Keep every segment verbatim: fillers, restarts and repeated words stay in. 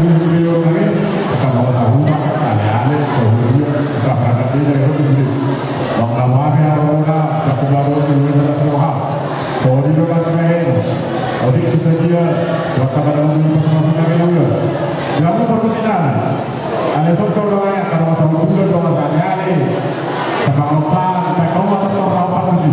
Beliau nami, kita bawa sahuta, ale-ale, sahuta, kita berangkat desa, itu sendiri. Bang Nawawi, Arona, Cakup Baru, Dulu, Desa Siroha. Sodi do kasih main. Odik susah dia, buat kata dalam ini pas masuk lagi juga. Dia mau baru sini. Ale sokor do, ale, kalau masa bulan do, masa ale-ale. Sama opat, tak kau mata torna opat musim.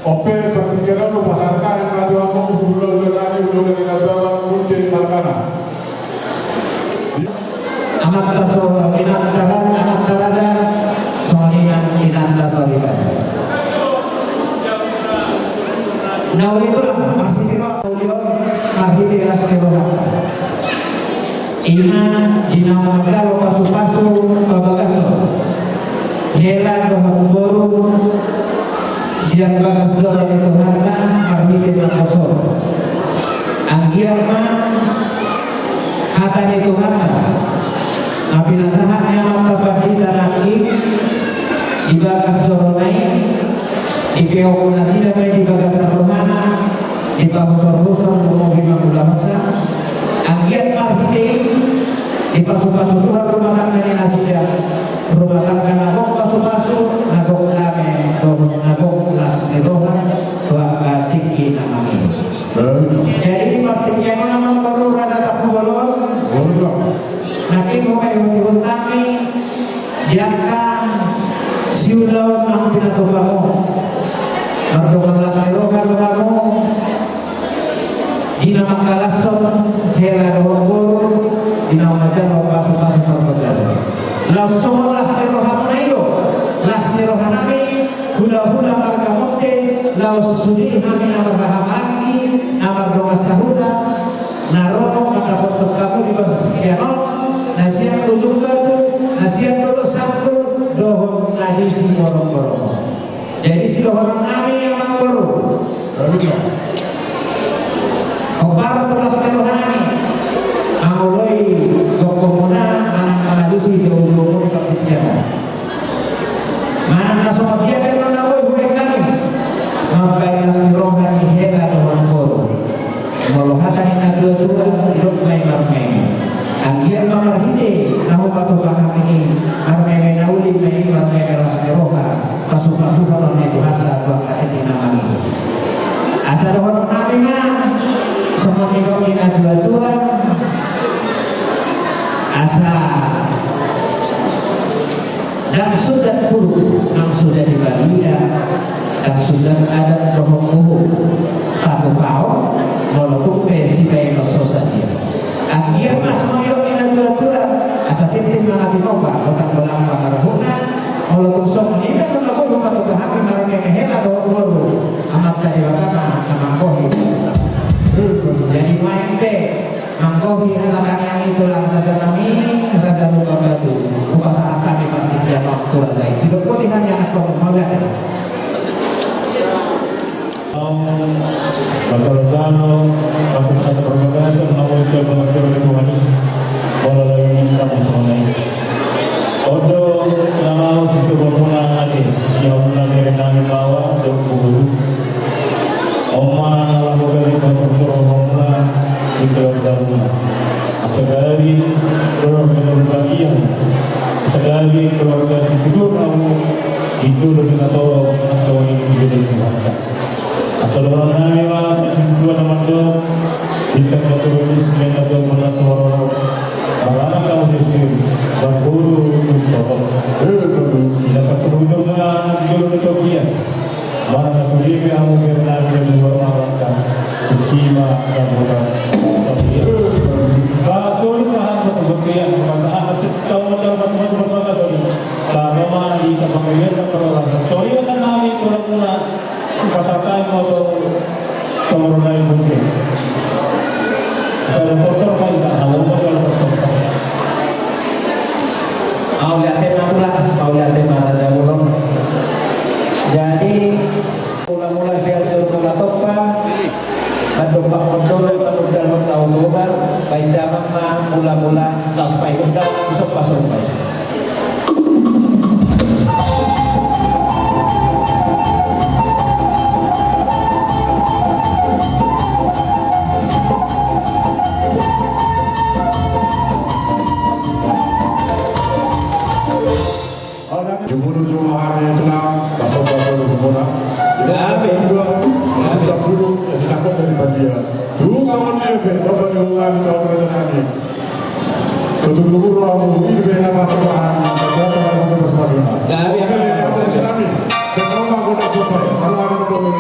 Ope, partingkian on hupasahat hami ma tu hamu, hulahula nami, hulahula ni Nababan, Munte Margana. Amanta so, inanta ra-, amanta raja, songon i nang inanta soripada. Na uli tulang, marsitiro uli on, marhite las ni rohanta. Ima di na manjalo pasupasu parbagason, hela dohot boru, sian bagas joro ni Tuhanta, marhite naposona. Anggiat ma hata ni Tuhanta, na pinasahat ni amanta pandita nangkin, di bagas jorona i, dipeop nasida ma i di bagasan rohana, dipahusorhusor lumobi mangulahonsa, anggiat marhite i, dipasupasu Tuhan rumah tangga ni nasida, rumah tangga na gok pasupasu, na gok dame, dohot na gok las ni roha, tu angka tingki na mangihut. Jadi di partingkian on amang boru raja Tampubolon. Nangkin hupaihutihut hami di angka siulaon na pinatupa hamu. Mardongan las ni roha do hamu di na mangkalashon hela dohot boru, di na manjalo pasupasu parbagason. Laos songon las ni rohamuna i do las ni rohanami, hulahula marga Munte, laos sude hami na marhahamaranggi, na mardongan sahuta, na ro mandapothon hamu di partingkian on, na sian Ujung Batu, na sian Dolok Sangkur, dohot na di Simorongborong. Jadi sidohononnami amang boru. Hombar tu las ni rohanami. Mangoloi gokhonmuna manang mangalusi joujoumuna di partingkian on. Manang na songon dia pe na boi hubaen hami, mambaen las ni roha ni hela dohot boru. Molo hata ni natuatua, didok ma i marmeme. Anggiat ma marhite na hupatupa hami i, marmeme na uli ma i, marmeme las ni roha, pasupasuhon ni Tuhanta tu angka tingki na mangihut. Asa dohononnami ma, songon nidok ni natuatua, asa ndang sundat puruk, ndang sundat dipaluida, ndang sundat adat dohot uhum. Patupaon, molo tung pe sibaenon so sadia. Anggiat ma songon nidok ni natuatua, asa tintin ma na tinopa, hotang bolak pangarahutna, molo tung songon i pe na boi hupatupa hami marmeme hela dohot boru, Amanta Debata ma na manggohi. Jadi nuaeng pe, manggohi hata tangiang i tulang rajanami, Raja Lumban Batu. Hupasahat hami partingkian on tu raja i. Sidok boti hami anak pamung mauliate. Mantaro tano, pasupasu parbagason, na uli sian panganturon ni Tuhan i. Molo lagi minta musona i. On do na laho situbamuna ate, di hamuna berenami baoa dohot boru. On ma na laho gabe pasorsorhon hamuna di keluargamuna. Asa gabe keluarga na berbahagia. Asa gabe keluarga situtu hamu di jolo ni natorop na songon i di jolo ni Tuhanta. Asa dohononnami ma tu situtu na mandok, bintang na so bagus, sian na tuatua na so haroro, mangalangka musirsir, marboru tu tohop. Di na parpudi ujungna di jolo ni topi an. Manang na pudi pe hamu berenami na dua mangalangka, tusi ma na botak. Sahat solu sahat ma tu bontean, sahat ma tu, sahat ma tu, sahat ma tu. Hita pangilian dan perolahan. Songon i ma sian hami mula-mula pasahat hami ma tu tonggor nai mungkin. Sada tortor ma hita, hamu ma jala tortor. Mauliate ma tulang, mauliate ma raja murong. Jadi, mula-mula sian jolo mula tompa, mandok pangondoro, mandok dalmon tau toba, baen damang ma mula-mula, laos paihut damang, usop pasomba i. Jumunu jumunu hami tulang, pasomba jolo jumuna. Gabe. Dua, sudah dulu, ya sudah kau dari Bandia. Dulu sama dia, besok dari Wulan, kau kerja kami. Tutu dulu, Rabu, ini beda macam bahan. Gabe, gabe. Kami, dan orang anggota supaya, kalau ada yang mau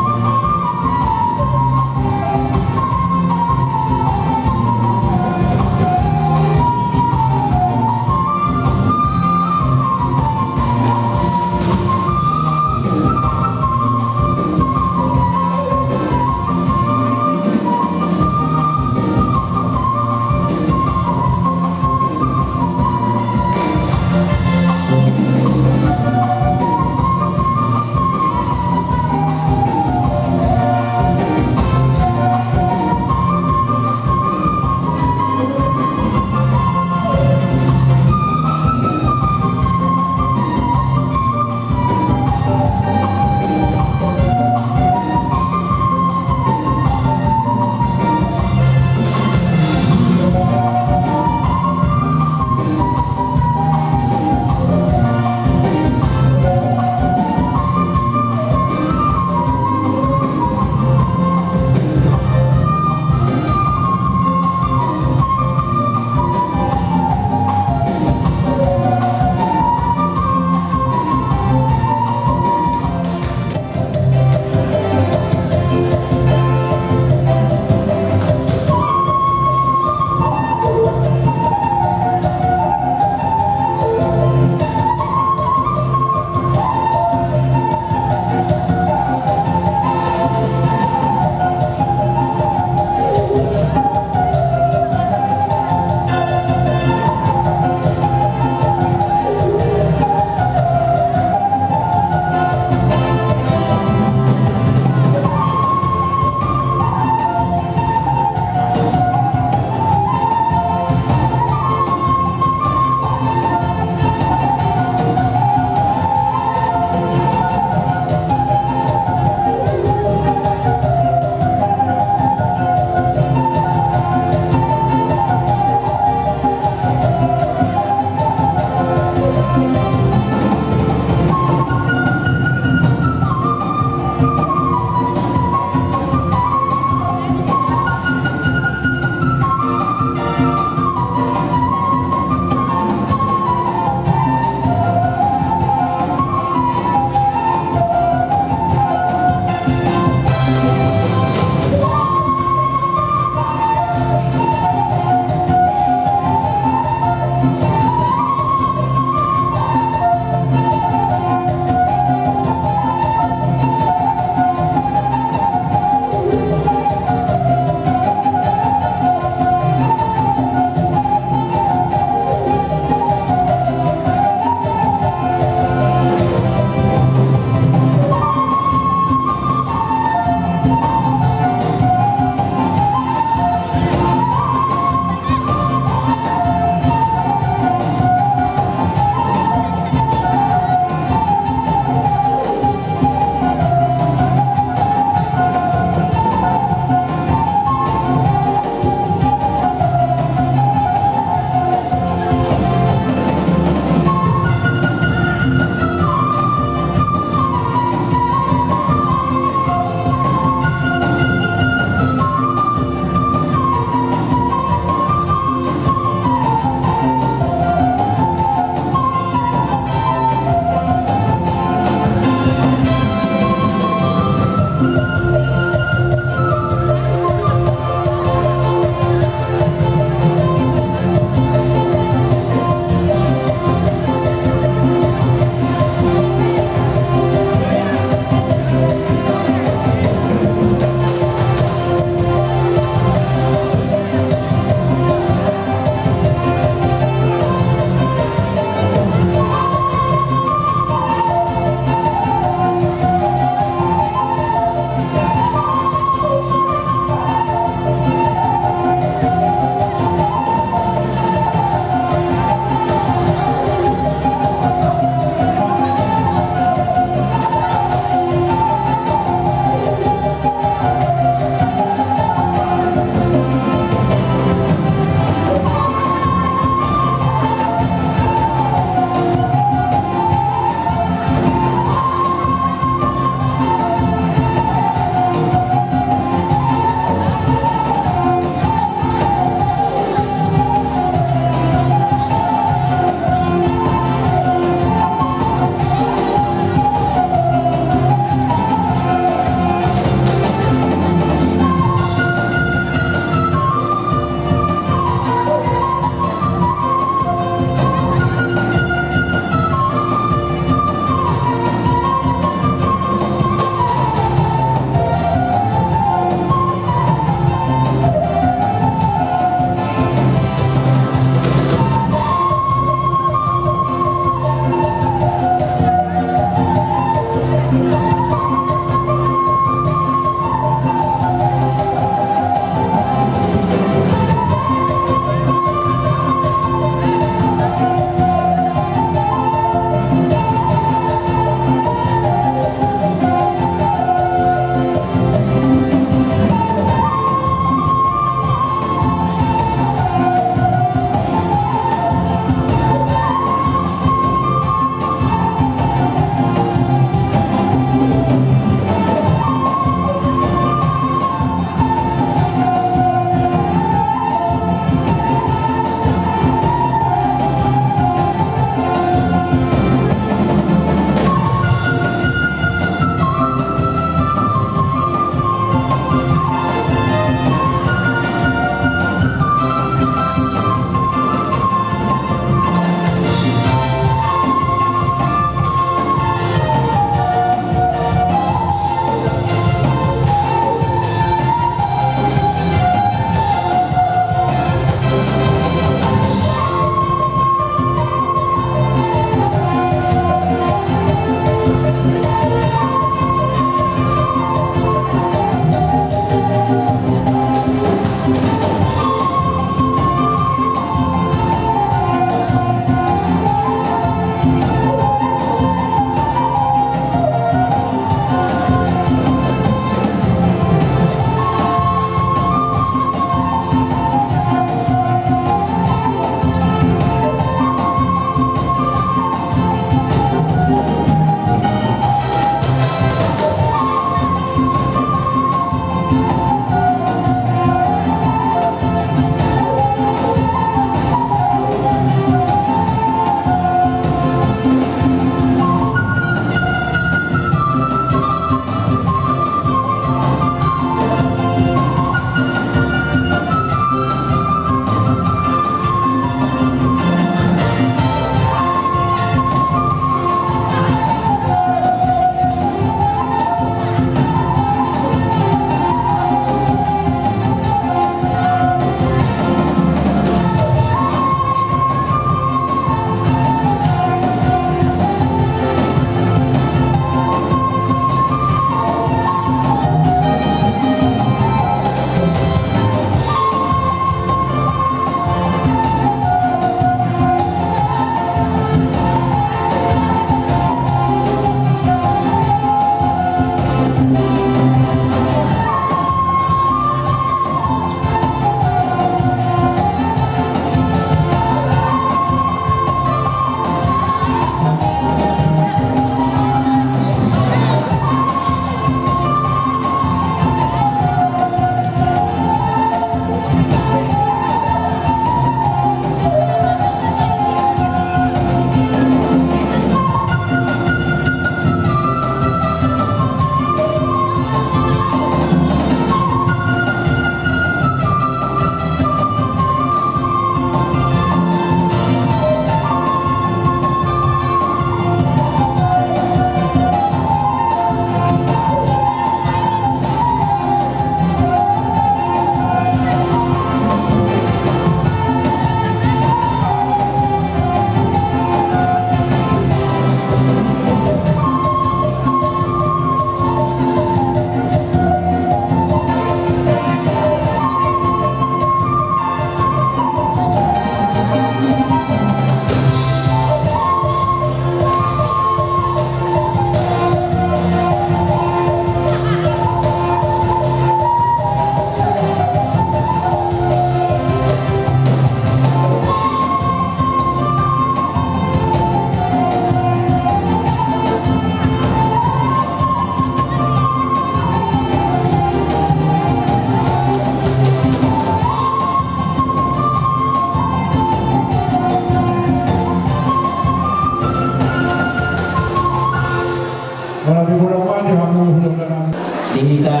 Di hita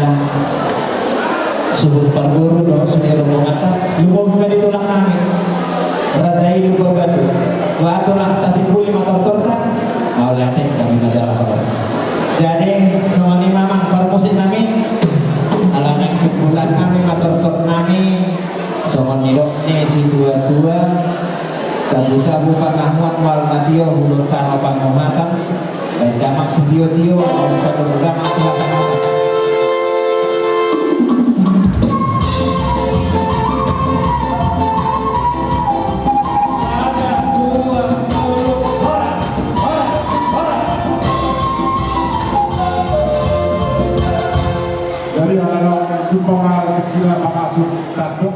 suhut parboru dohot sude rombonganta, lumobi ma di tulang nami raja i Lumban Batu. Ba tulang, tasimpuli ma tortorta. Mauliate, hami ma jala horas. Jadi songon i ma amang parmusik nami, ala naeng simpulan nami ma tortor nami. Songon nidok ni situatua, tabu-tabu pangamuan mual na tio, hulung tano panghormatan. Baen damang sitio-tio, laos patubu damang tu hasanatan. Jadi ala naung jumpa ma tingkina mangasup tandok.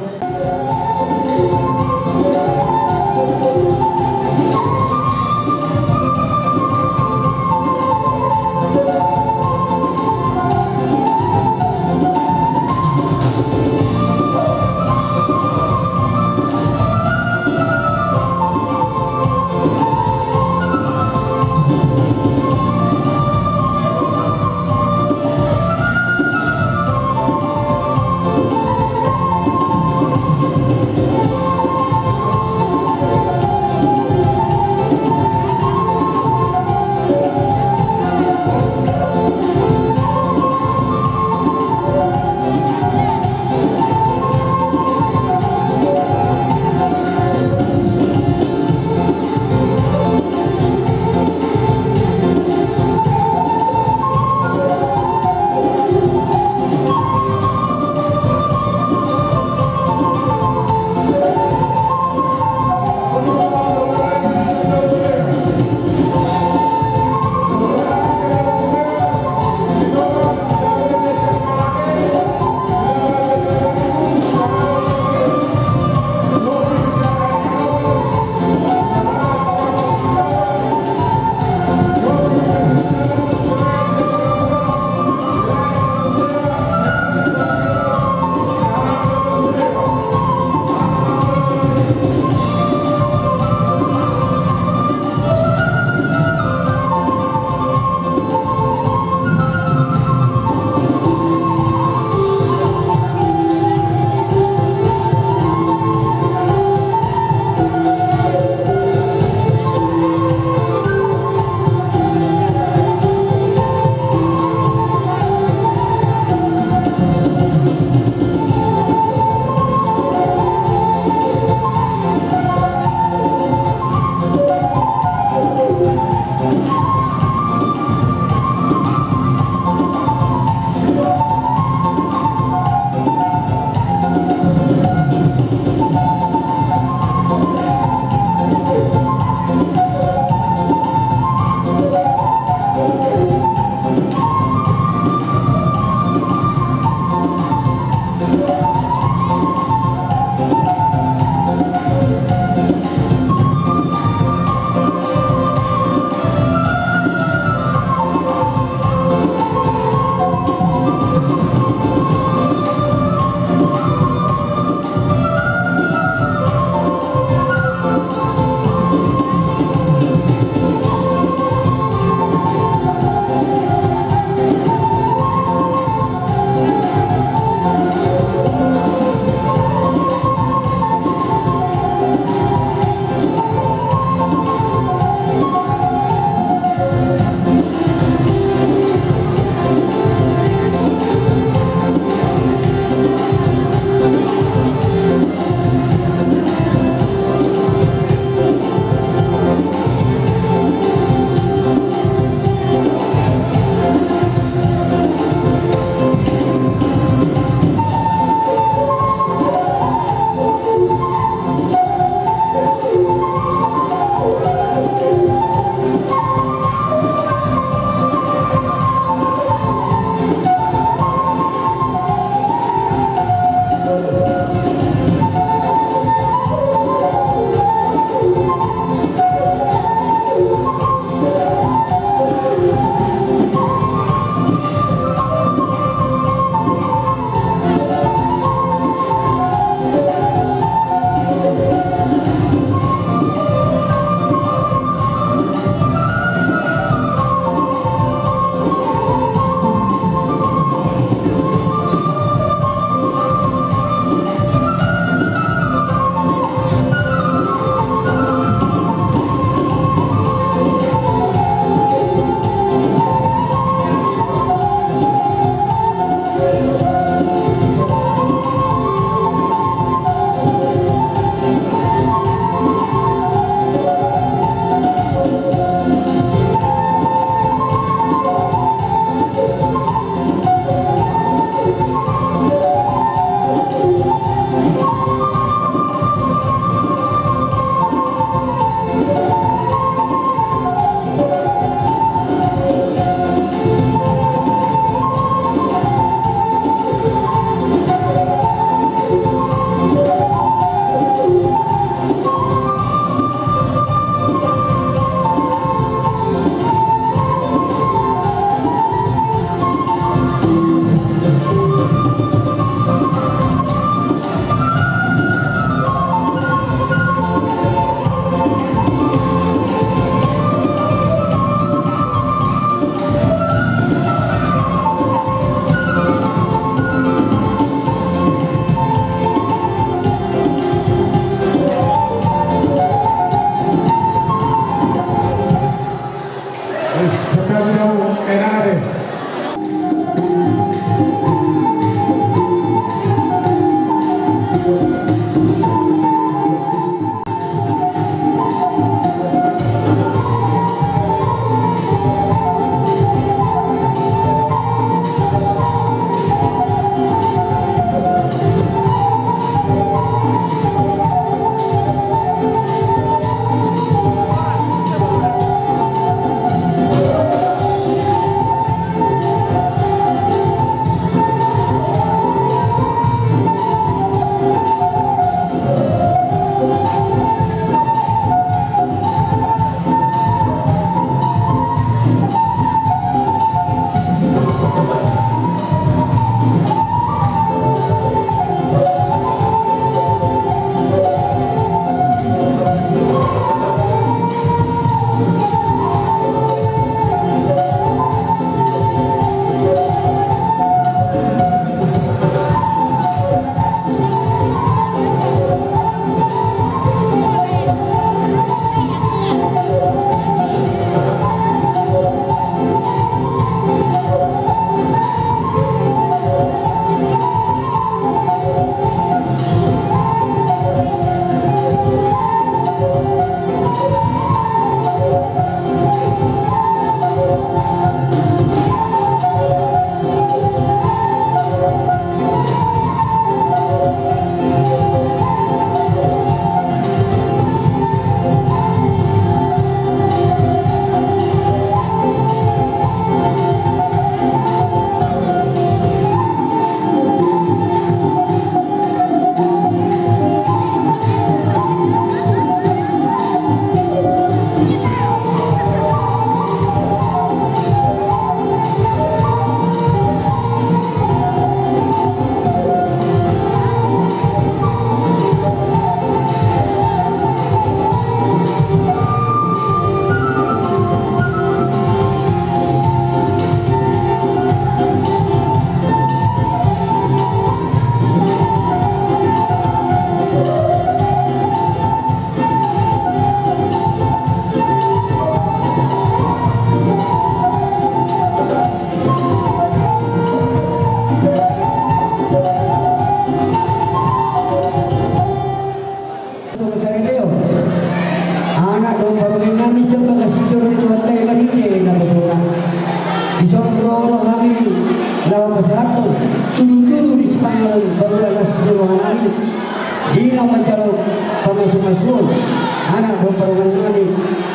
Dohot parumaennami,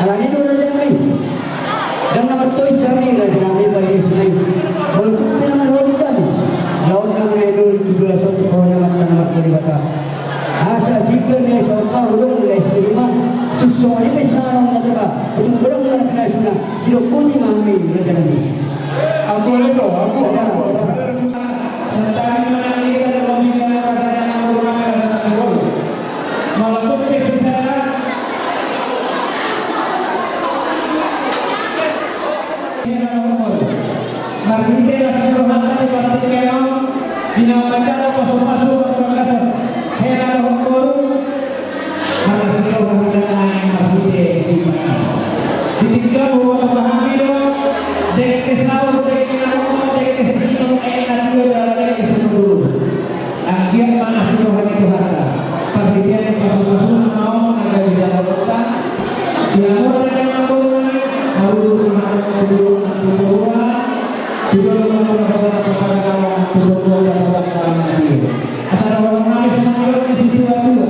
alani do rajanami. Ndang na martois hami rajanami parias nai. Molo tung pe na marholit hami, laon na manainul tu jolo son tu pohon na martana martua Debata. Asa singkir ni saur paho dohot lae ni ruma, tung songon i pe sinarang na teba, tung godang ma na pinasuna, sidok boti ma hami rajanami. Aku ale to, aku, aku. Santabi ma nang hita dohot hami rajanami. Molo tung pe sisada. Marhite las ni rohanta di partingkian on, di na manjalo pasupasu tu bagasan hela dohot boru, marlas ni roha hita nang marhite simpanan. Di tingki on hupasahat hami do dengke saur, dengke na rongkong, dengke siningot, aek na tiur, dengke sinurudur. Anggiat ma asi roha ni Tuhanta, parhitean ni pasupasuna on na gabe jaloonta, di hamu raja ni amang boru nami, marujung ma hamu tu dolok nang tu toruan, tu dolok nang tu dolok nang tu toruan, tu dolok nang tu dolok nang tu dolok nang. Asa dohonon nami songon nidok ni situatua.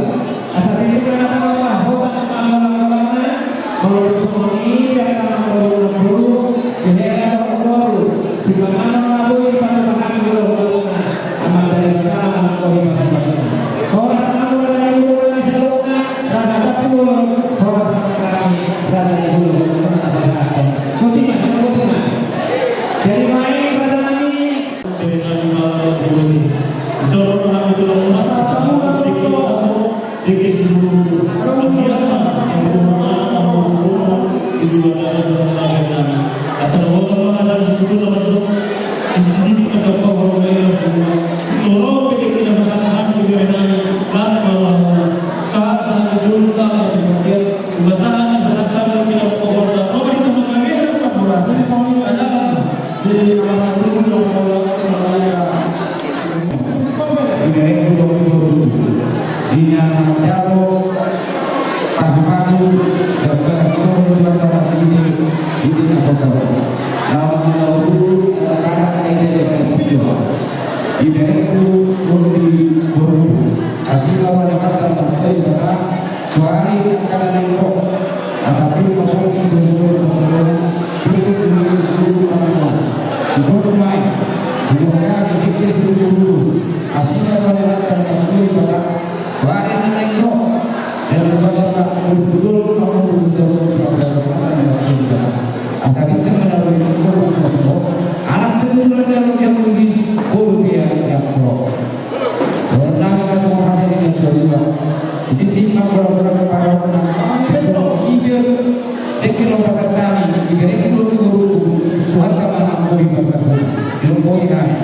Asa tingki ma na tama hota na mangolangolangna, molo tung songon i pe angka amang boru nang boru, di hela dohot boru, sipanganon na boi dipatupa hami jolo hulahulana, Amanta Debata ma nangkok i pasupasuna. Horas ma hamu raja ni boru nami saluhutna, raja Tampubolon, horas ma nang hami raja ni boru, horas ma nang hami. Boti ma, songon boti ma. Jadi ma i raja nami. Jadi nami ma boti. Songon nami tulang mas. Dengke sinurudur. Anggiat ma, anggiat ma, anggiat ma, anggiat ma, anggiat ma, anggiat ma, asa dohonon ma na di situ na mandok. Di sini kita kau mau main semua. Tolong pe dengke na pasahat hami di badan nami. Las ma roha. Sahat, sahat, jolo, sahat, sahat. Ubasahan na pasahat hami di badan nami. Tolong pe dengke na pasahat hami di badan nami. Las ma roha. Di berengku dohot boru, di na manjalo pasupasu, sebagai seorang di bangsa Bali, di na kosong. Lawan na ulu, anak-anak, anak-anak, di berengku dohot boru, asli lawan anak-anak, Soari angka na naeng ro, asa pir ma songon i do jolo pangkataion, pir do jolo jolo pangkataion. Dison ma i, didok hami dengke sinurudur, asli na male rata na pangkataion bata, soari na naeng ro, dan lupa jala, jolo jolo pangkataion, jolo jolo pangkataion. Asa bintang na ro di sini, anak tunggal na ro di Bugis, boru dia yang ro. Dohonon nami ma songon hata ni natuatua. Di tingki on ma golang-golang parahutna. Songon i pe dengke na pasahat hami, di berengku dohot boru, Tuhanta ma na boi pasahat hami. Di na boi hami.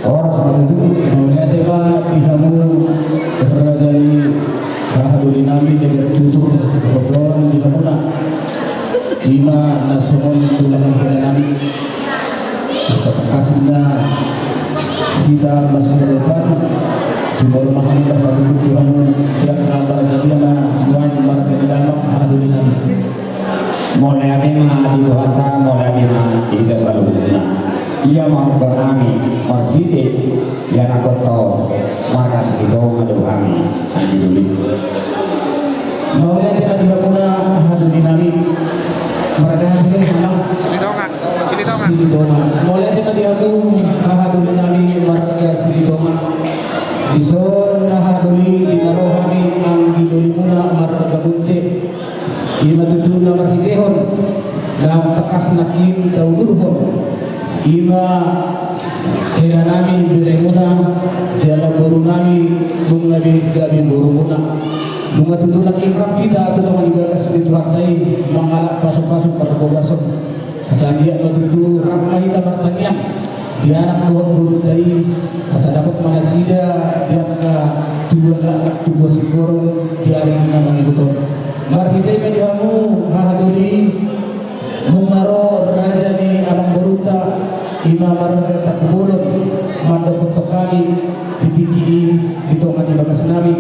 Horas ma tutu. Mauliate ma di hamu raja ni hahadolinami Tegar Tutur, dohot di hamuna. Ima na songon tulang ni helanami. Asa tangkas ma hita marsidohonon. Jumolo ma hami marhitehite di hamu, di angka marga dia ma nuaeng marga ni damang hahadolinami. Mauliate ma di Tuhanta, mauliate ma di hita saluhutna. Ia ma umbahen hami marhite ianakhonta on, marga Silitonga do hami, anggi doli. Mauliate ma di hamuna hahadolinami. Marga hita, Silitonga. Silitonga. Silitonga. Mauliate ma di hamu hahadolinami marga Silitonga. Dison haha doli, di na ro hami anggi dolimuna marga Bonte. Ima tutu na marhitehon na tangkas nangkin taulurhon, ima helanami beremuna jala borunami, nunga be gabe borumuna. Nunga tutu nangkin rap hita tu tonga ni bagas ni Tuhanta i mangalap pasupasu parhobason. Asa anggiat ma tutu rap ma hita martangiang di anak dohot borunta i, asa dapot ma nasida di angka tubuan laknak, tubuan singkoru di ari na mangihut on. Marhite ma di hamu haha doli, nunga ro raja ni amangborunta, ima marga Tampubolon, mandokhon hami di tingki i, di tonga ni bagasnami.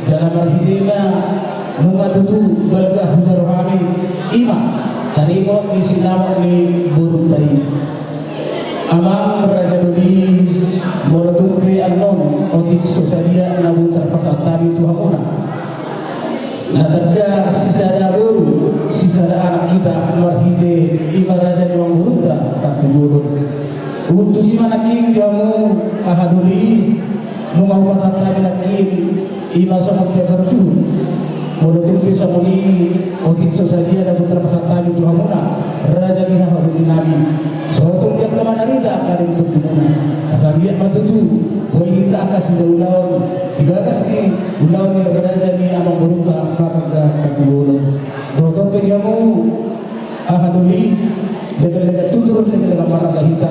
Jala marhite ma nunga tutu balga hujalo hami, ima taringot ni sinamot ni borunta i. Amang raja doli, molo tung pe annon otik so sadia na boi tarpasahat hami tu hamuna, na tanda sisada boru, sisada anak hita marhite ima raja ni amangborunta Tampubolon. Huhutusi ma nangkin di hamu haha doli, nunga hupasahat hami nangkin ima songon jabar juhut. Molo tung pe songon i, otik so sadia na boi tarpasahat hami tu hamuna raja ni hahadolinami. Sotung di angka manarita angka dengtongmuna. Asa anggiat ma tutu boi hita angka sidaulaon di bagas ni ulaon ni raja ni amangborunta marga Tampubolon. Dohot pe di hamu haha doli, legan-legan tutur, legan-legan marga hita.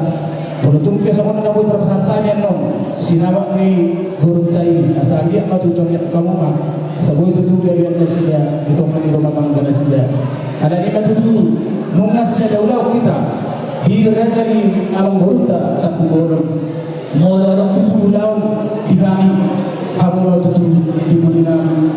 Molo tung pe songon na boi tarpasahat hami annon sinamot ni borunta i, asa anggiat ma tutu, anggiat hamu ma, asa boi tutu gabean nasida di tonga ni rumah tangga nasida. Alani i ma tutu nunga sisada ulaon hita di raja ni amangborunta Tampubolon. Molo adong tutu ulaon di hami, hamu ma tutu di pudinami,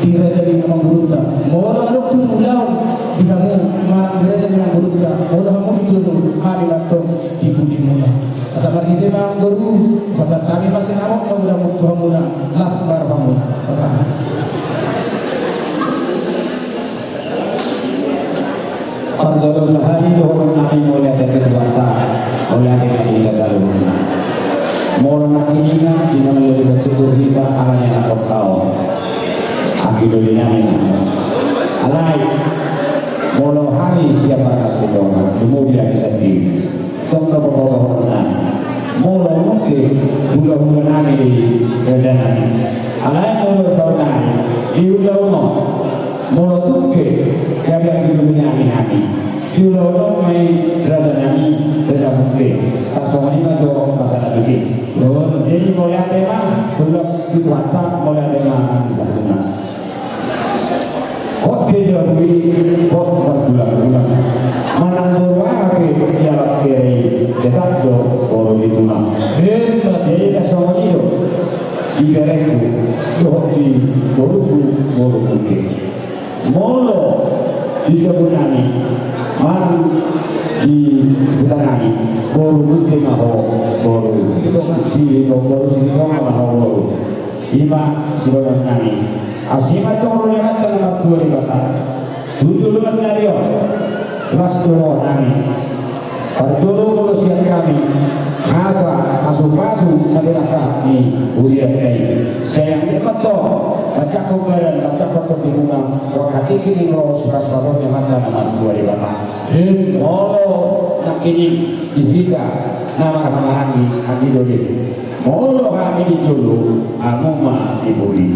di raja ni amangborunta. Molo adong tutu ulaon di hamu, manang di raja ni amangborunta, molo hamu di jolo, hami ma antong di pudimuna. Asa marhite ma amangboru, pasahat hami ma sinamot na godang on tu hamuna, las ma rohamuna. Pasahat. Parjolo sahali dohononnami mauliate tu Tuhanta, mauliate ma di hita saluhutna. Molo nangkiningan di na mangihut tutur hita ala ni anakhonta on, anggi dolinami ma. Alai molo hami sian marga Silitonga, lumobi hami sandiri. Tong do pabotohononnami. Molo nunga hulahulanami di rajanami. Alai molo saonari di ulaon on, molo tung pe gabe anggi dolinami hami, di ulaon on ma i rajanami, raja Bonte. Tarsongon i ma jo masalah tusi. Jadi mauliate ma, tu Tuhanta, mauliate ma di saluhutna. Hot pe jabu i, hot margulagula. Manang boru aha pe dialap bere i, tetap do boru di tulang. Emma. Jadi na songon i do di berengku dohot di borungku, boru Bonte. Molo di jabunami manang di hutanami, boru Bonte ma ho, boru Silitonga, boru Silitonga ma ho, boru. Ima sidohononnami. Asi ma antong ro ni Amanta na martua Debata tu joloan ni ari on, las do rohanami. Parjolo molo sian hami, hata pasupasu na binahen ni hurianta i. Sai anggiat ma antong manjangkon badan Wangkatiki ning ro surat-surat ni Amanta na martua Debata. Molo nangkining di hita na marhahamaranggi, anggi doli. Molo hami di jolo, hamu ma di pudi.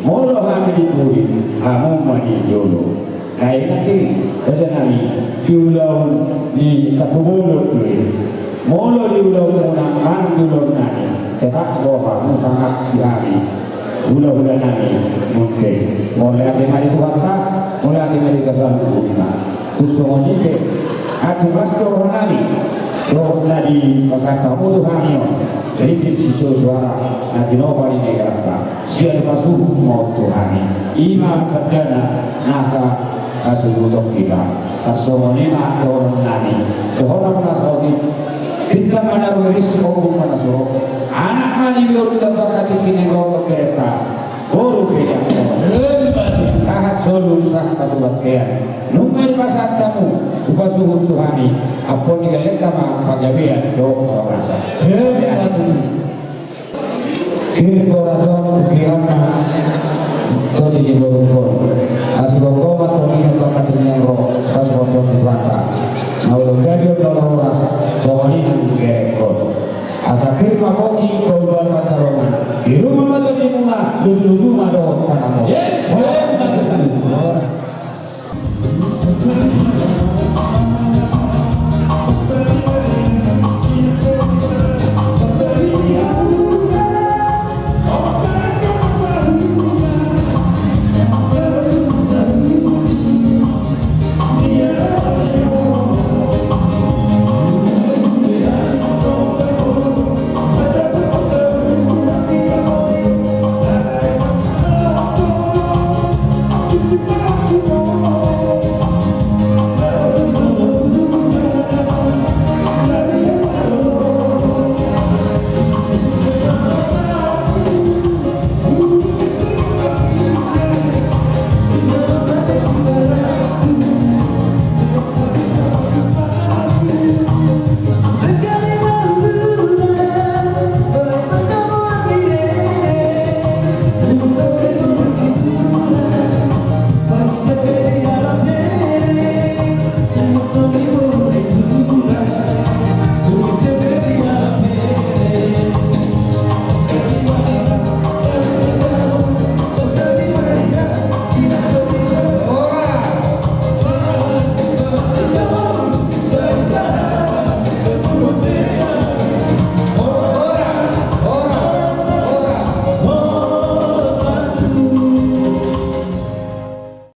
Molo hami di pudi, hamu ma di jolo. Ai nangkining raja nami di ulaon ni Tampubolon do i. Molo di ulaonmuna manang di ulaon nami, tetap do hamu sangap di hami. Hulahula nami, mungkin. Mauliate ma di Tuhanta, mauliate ma di hita saluhutna. Tung songon i pe, atung las do roha nami dohot na dipasahat hamu tu hami on, ringgit sitio suara na tinopa ni negaranta. Sian pasuhut ma on tu hami. I ma tandana nasa hasuhuton hita. Tarsongon i ma dohonon nami. Dohonon na saotik. Bintang ma na rumiris, ombun ma na suro. Anak ma ni boru, tamba katingki ni roha berenta. Boru pe dianggo. Sahat solu sahat patubatean. Nunga dipasahat hamu, hupasuhut tu hami. Ampon ni gellengta ma pagabean dohot parhorasan. Hirim boras on tu pinggan ma tondi ni borungkon. Asi gomgom ma tondi na tongka tineng ro, sipasuhut ni Tuhanta. Na olo gabe on na horas, songon i nang gerengkon. Asa pir ma pogi, pauluan pansalongan. Di ruma ma tondimuna, luju-luju ma dohot panamon.